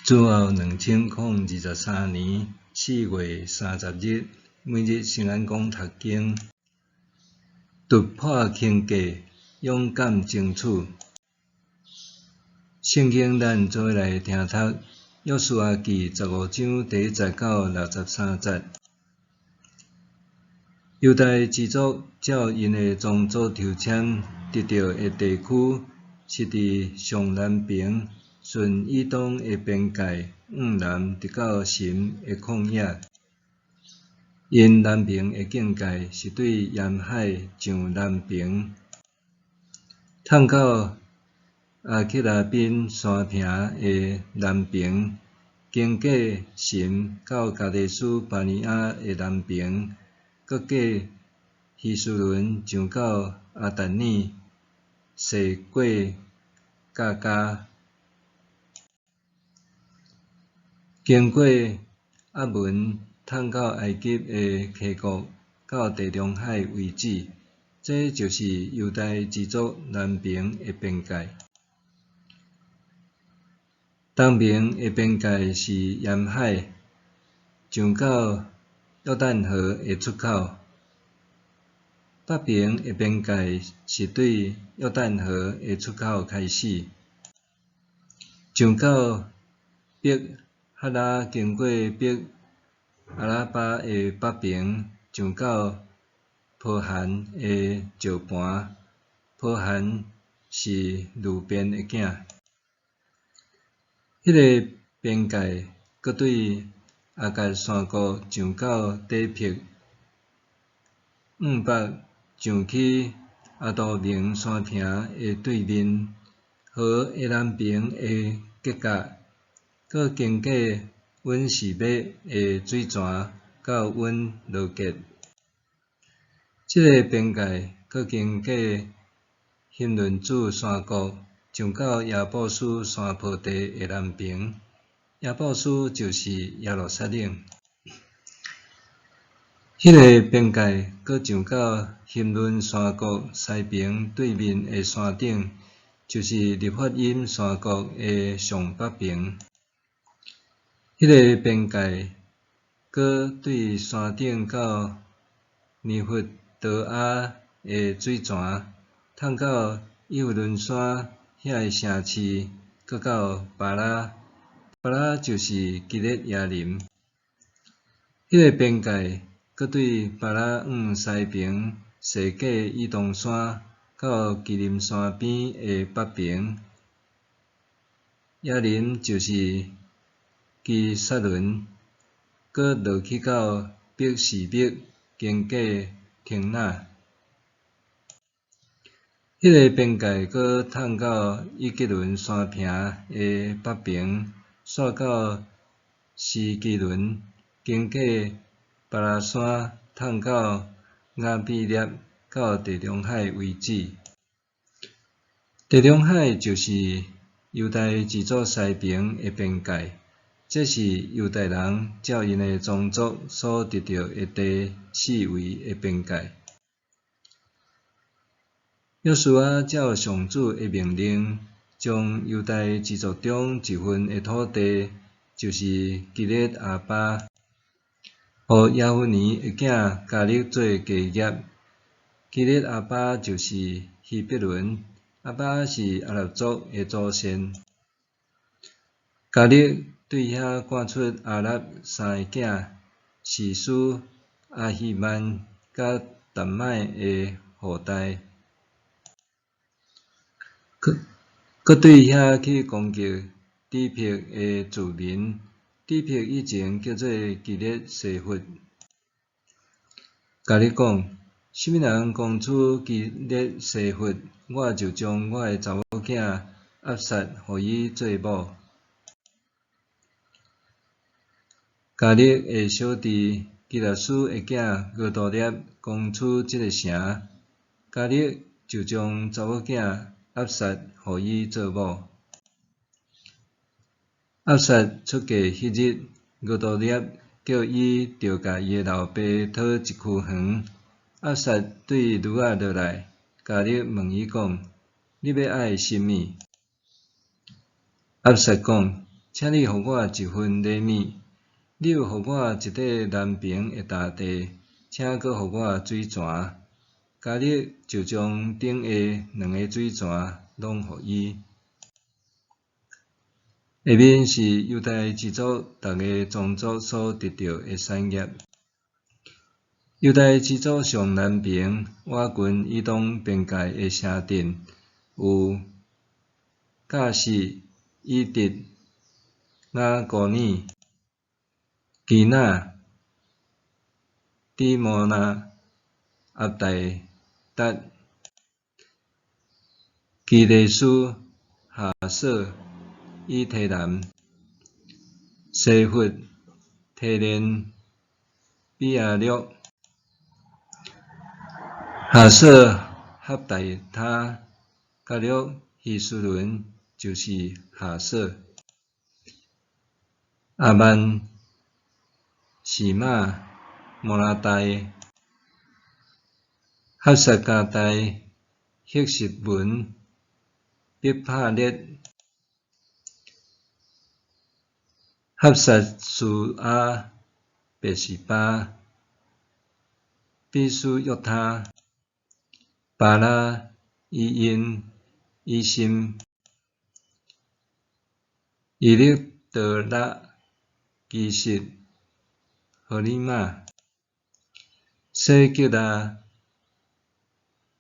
主後2023年4月30日，每日聖安講讀經，突破框架，勇敢爭取。聖經咱做伙來聽讀，約書亞記15章第1節到63節。猶大支族照𪜶的宗族抽籤得著的地區，是佇上南爿，順以東的邊界往南直到神的曠野。𪜶南爿的境界是對鹽海上南爿，探到亞克拉賓山坪的南爿，經過神到加低斯巴尼亞的南爿，閣過希斯崙上到亞達爾，踅過甲迦，經過亞文，探到埃及的溪谷，到地中海為止。這就是猶大支族南爿的邊界。東爿的邊界是鹽海，上到約旦河的出口。北爿的邊界是對約旦河的出口開始，上到伯哈拉，經過伯阿拉巴的北爿，上到波韓的石磐。波韓是流便的囝。彼个邊界閣對亞甲山谷上到底伯，往北上去亞杜明山坪的對面，河的南爿的結界，閣經過隱示糜的水泉到隱羅結。這个邊界閣經過欣嫩子山谷，上到耶布斯山坡地的南爿。耶布斯就是耶路撒冷。彼个邊界閣上到欣嫩山谷西爿對面的山頂，就是利法因山谷的上北爿。彼个邊界閣對山頂到尼弗多亞的水泉，探到以弗崙山遐的城市，閣到巴拉，巴拉就是基列耶琳。彼个邊界閣對巴拉往西爿踅過以東山，到基琳山邊的北爿。耶琳就是基薩崙，閣落去到伯示麥，經過亭納。彼个邊界閣探到以吉崙山坪的北爿，煞到施基崙，經過巴拉山，探到亞比涅，到地中海為止。地中海就是猶大支族西爿的邊界，這是猶大人照𪜶的宗族所得著的地四圍的邊界。約書亞照上主的命令，將猶大支族中一份的土地，就是基列亞巴，予耶孚尼的囝迦勒做家業。基列亞巴就是希伯崙，亞巴是亞納族的祖先。迦勒對遐趕出亞納三個囝，示書、亞希曼佮達麥的後代。閣閣對遐去攻擊底伯的住民，底伯以前叫做基列西弗。迦勒講：啥物人攻取基列西弗，我就將我的查某囝押撒予伊做某。迦勒的小弟基納斯的囝俄多涅攻取這个城，迦勒就將查某囝押撒予伊做某。押撒出嫁彼日，俄多涅叫伊著共伊的老爸討一區園。押撒對驢仔落來，迦勒問伊講：你欲愛啥物？押撒講：請你予我一份禮物。你有予我一塊南爿的大地，請閣予我水泉。迦勒就將頂下兩个水泉攏予伊。下面是猶太支族逐个宗族所得著的產業。猶太支族上南爿倚近以東邊界的城鎮有甲實、以得、雅歌爾、基納、底摩拿、押大達、基勒斯、夏瑣、以提南、西弗、提連、比亞略、夏瑣、合大他、加略、希斯崙，就是夏瑣、亞曼、示瑪、摩拉大、哈撒迦大、赫實文、伯帕列、哈撒書亞、別是巴、比斯約他、巴拉、以因、以心、以勒多拉、基實、何里瑪、洗吉拉、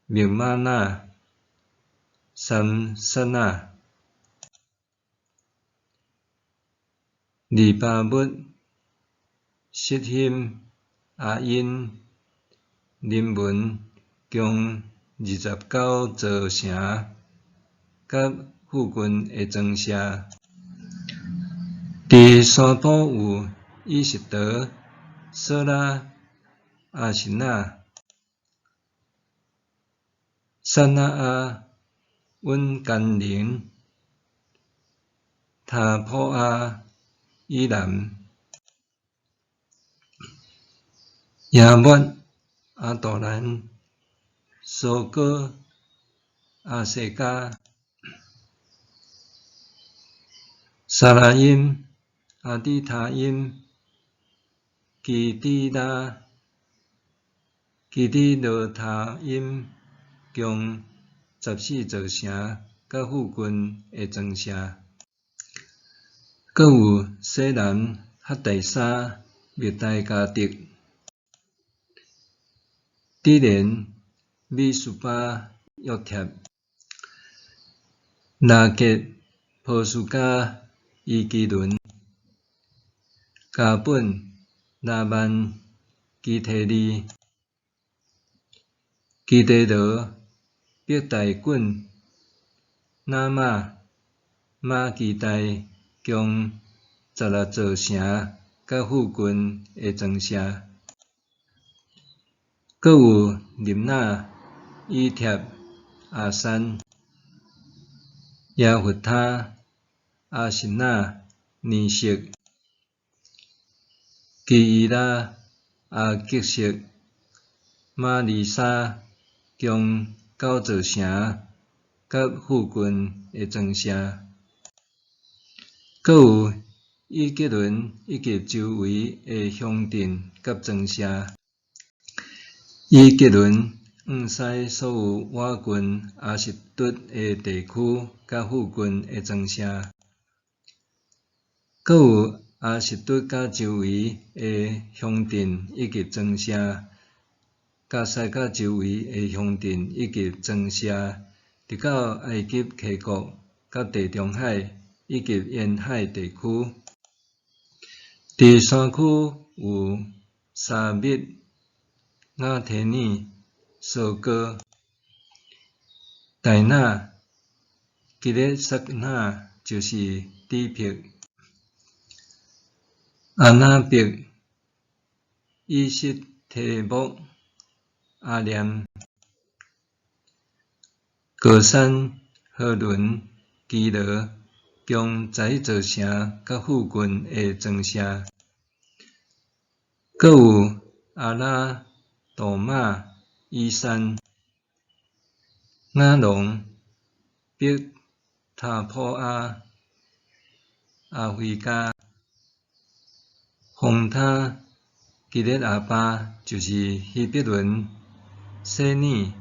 密瑪那、參撒那、利巴密、實欣、阿因、林文，共29座城，佮附近的庄舍。佇山埔有以實陀、索拉、阿實那、撒那亞、穩干寧、他普亞、以南、耶抹、亞杜蘭、梭哥、亞西加、沙拉音、阿底他音、基底拉、基底羅他音，共14座城，佮附近的庄舍。閣有西南、哈大沙、密大加德、底連、米斯巴、約帖、拉結、波斯加、伊基倫、加本、拉曼、基提利、基德羅、伯大滾、拿瑪、瑪基大，共16座城，佮附近的庄舍。閣有琳那、以帖、亞珊、耶弗他、阿實那、尼色、基伊拉、亞吉實、瑪利沙，共9座城，佮附近的庄舍。閣有以吉倫以及周圍的鄉鎮佮莊舍。以吉倫往西所有倚近亞實突的地區佮附近的莊舍。閣有亞實突佮周圍的鄉鎮以及莊舍，迦薩佮周圍的鄉鎮以及莊舍，直到埃及溪谷佮地中海以及沿海地區。佇山區有沙密、雅提爾、梭哥、大那、基列撒那，就是底伯、阿那伯、以實提莫、阿念、歌珊、何倫、基羅，共11座城佮附近的莊舍。閣有阿拉、杜馬、以山、雅龍、伯他普亞、亞非迦、紅他、基列亞巴，就是希伯崙、洗耳，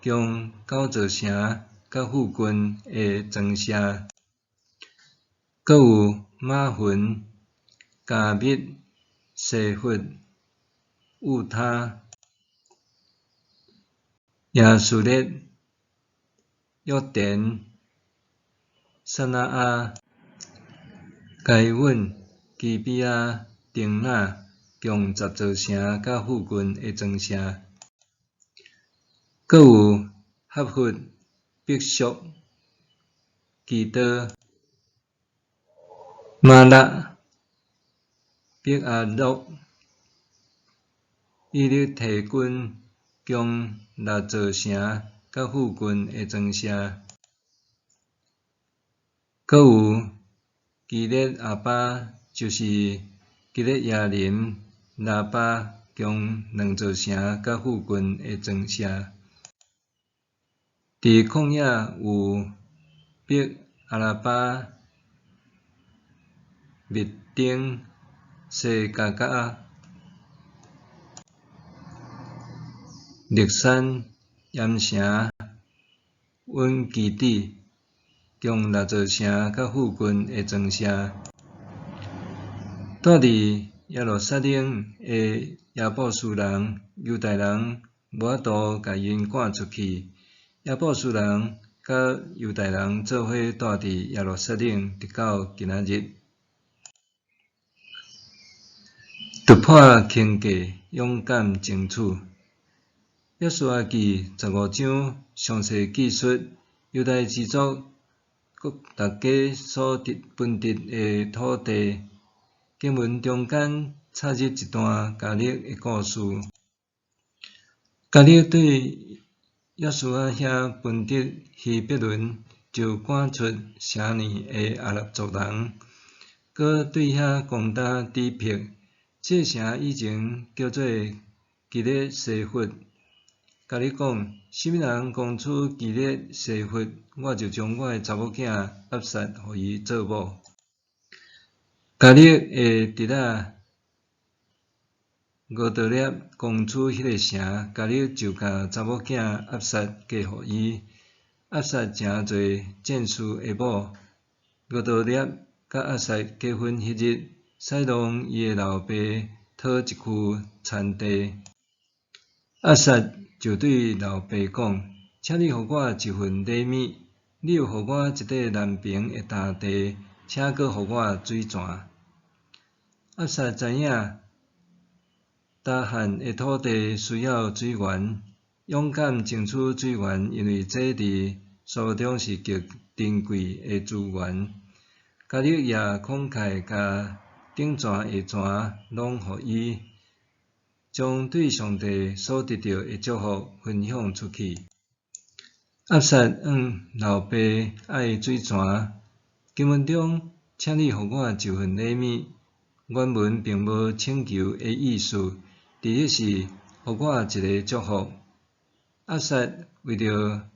共九座城佮附近的庄舍。閣有瑪雲、迦密、西弗、烏他、耶斯列、約田、撒拿亞、該穩、基比亞、亭拿，共十座城佮附近的庄舍。閣有哈弗、伯束、基多、瑪勒、伯阿洛、以勒提根，共六座城佮附近的庄舍。閣有基列亞巴，就是基列耶琳、拉巴，共兩座城佮附近的庄舍。佇曠野有伯阿拉巴、密丁、西加甲、力山、鹽城、穩基底，共六座城佮附近的庄舍。住佇耶路撒冷的耶布斯人、猶大人無法度共𪜶趕出去。耶布斯人佮猶大人做伙住佇耶路撒冷，直到今仔日。突破框架，勇敢爭取。約書亞記15章詳細記述猶大支族各家所得分得的土地。經文中間插入一段迦勒的故事。迦勒對約書亞遐分得希伯崙，就趕出城內的亞納族人，閣對遐攻打底毘。這个城以前叫做基列西弗。迦勒講：啥物人攻取基列西弗，我就將我的查某囝押撒予伊做某。迦勒的侄仔俄多列攻取彼个城，迦勒就共查某囝押撒嫁予伊。押撒成做戰士的某。俄多列佮押撒結婚彼日，使弄伊的老爸討一區田地。押撒就對老爸講：請你予我一份禮物，你有予我一塊南爿的田地，請閣予我水泉。押撒知影乾旱的土地需要水源，勇敢爭取水源，因為這佇沙漠中是極珍貴的資源。迦勒也慷慨，共頂泉下泉攏予伊，將對上帝所得著的祝福分享出去。押撒向老爸愛水泉，經文中，請你予我一份禮物，原文並無請求的意思，直譯是予我一个祝福。押撒為著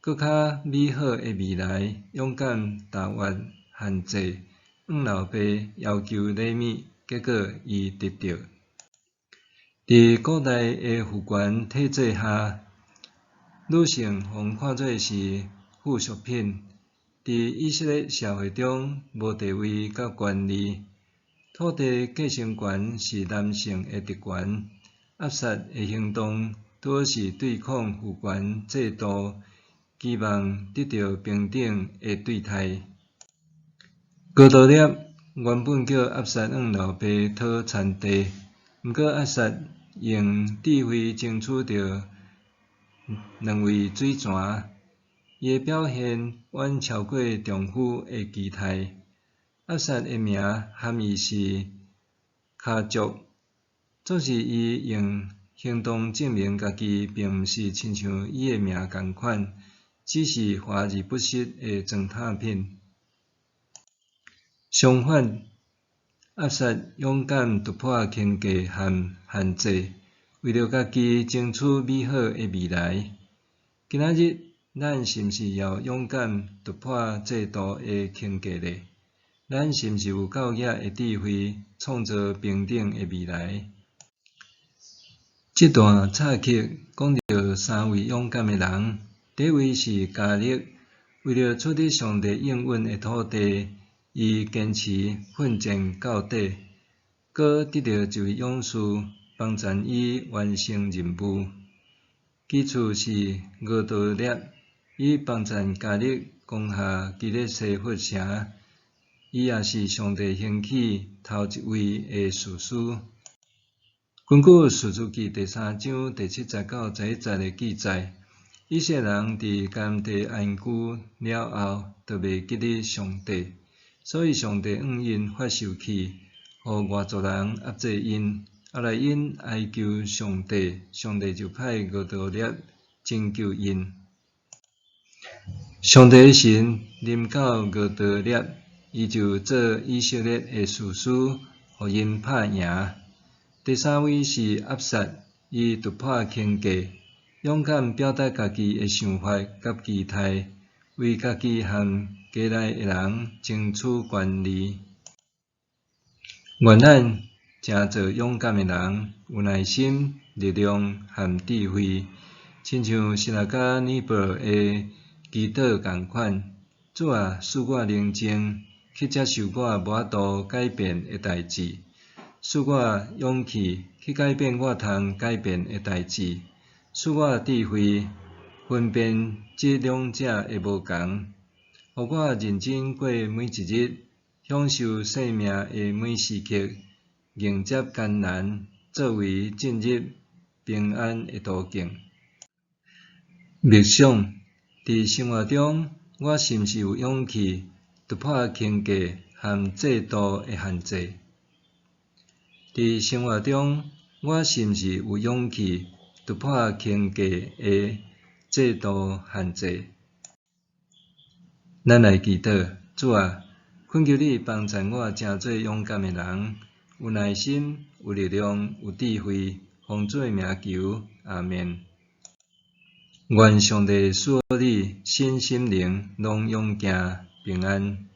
閣較美好的未來，勇敢踏越限制，向老爸要求禮物，結果伊得著。佇古代的父權體制下，女性予看做是附屬品，佇以色列社會中無地位佮權利。土地繼承權是男性的特權。押撒的行動拄好是對抗父權制度，期望得著平等的對待。俄多列原本叫押撒向老爸討田地，毋過押撒用智慧爭取著兩位水泉，伊的表現遠超過丈夫的期待。押撒的名含義是跤足，總是伊用行動證明家己並毋是親像伊的名仝款，只是華而不實的裝獺品。相反，押撒勇敢突破框架和限制，為著家己爭取美好的未來。今仔日，咱是毋是也有勇敢突破制度的框架呢？咱是毋是有夠額的智慧創造平等的未來？這段插曲講著三位勇敢的人，第一位是迦勒，為著取得上帝應允的土地，伊堅持奮戰到底，閣得著一位勇士幫贊伊完成任務。其次是俄多列，伊幫贊迦勒攻下基列西弗城，伊也是上帝興起頭一位的士師。根據士師記第三章第七節到11節的記載，以色列人佇迦南地安居了後，就袂記得上帝，所以上帝向𪜶發受氣，予外族人壓制𪜶。後來𪜶哀求上帝，上帝就派俄多列拯救𪜶。上帝的神臨到俄多列，伊就做以色列的士師，予𪜶拍贏。第三位是押撒，伊突破框架，勇敢表達家己的想法佮期待，為家己和家內的人爭取權利。願咱成做勇敢的人，有耐心、力量和智慧，親像聖雅加尼伯的祈禱仝款。主啊，賜我寧靜，去接受我無法度改變的代誌；賜我勇氣，去改變我通改變的代誌；賜我智慧，分辨這兩者的無仝，予我認真過每一日，享受生命的每時刻，迎接艱難，作為進入平安的途徑。默想，佇生活中，我是毋是有勇氣突破框架和制度的限制？佇生活中，我是毋是有勇氣突破框架的制度限制？咱來祈禱，主啊，懇求你幫贊我成做勇敢的人，有耐心、有力量、有智慧，奉主的名求，阿們。願上帝賜予你身心靈攏勇健平安。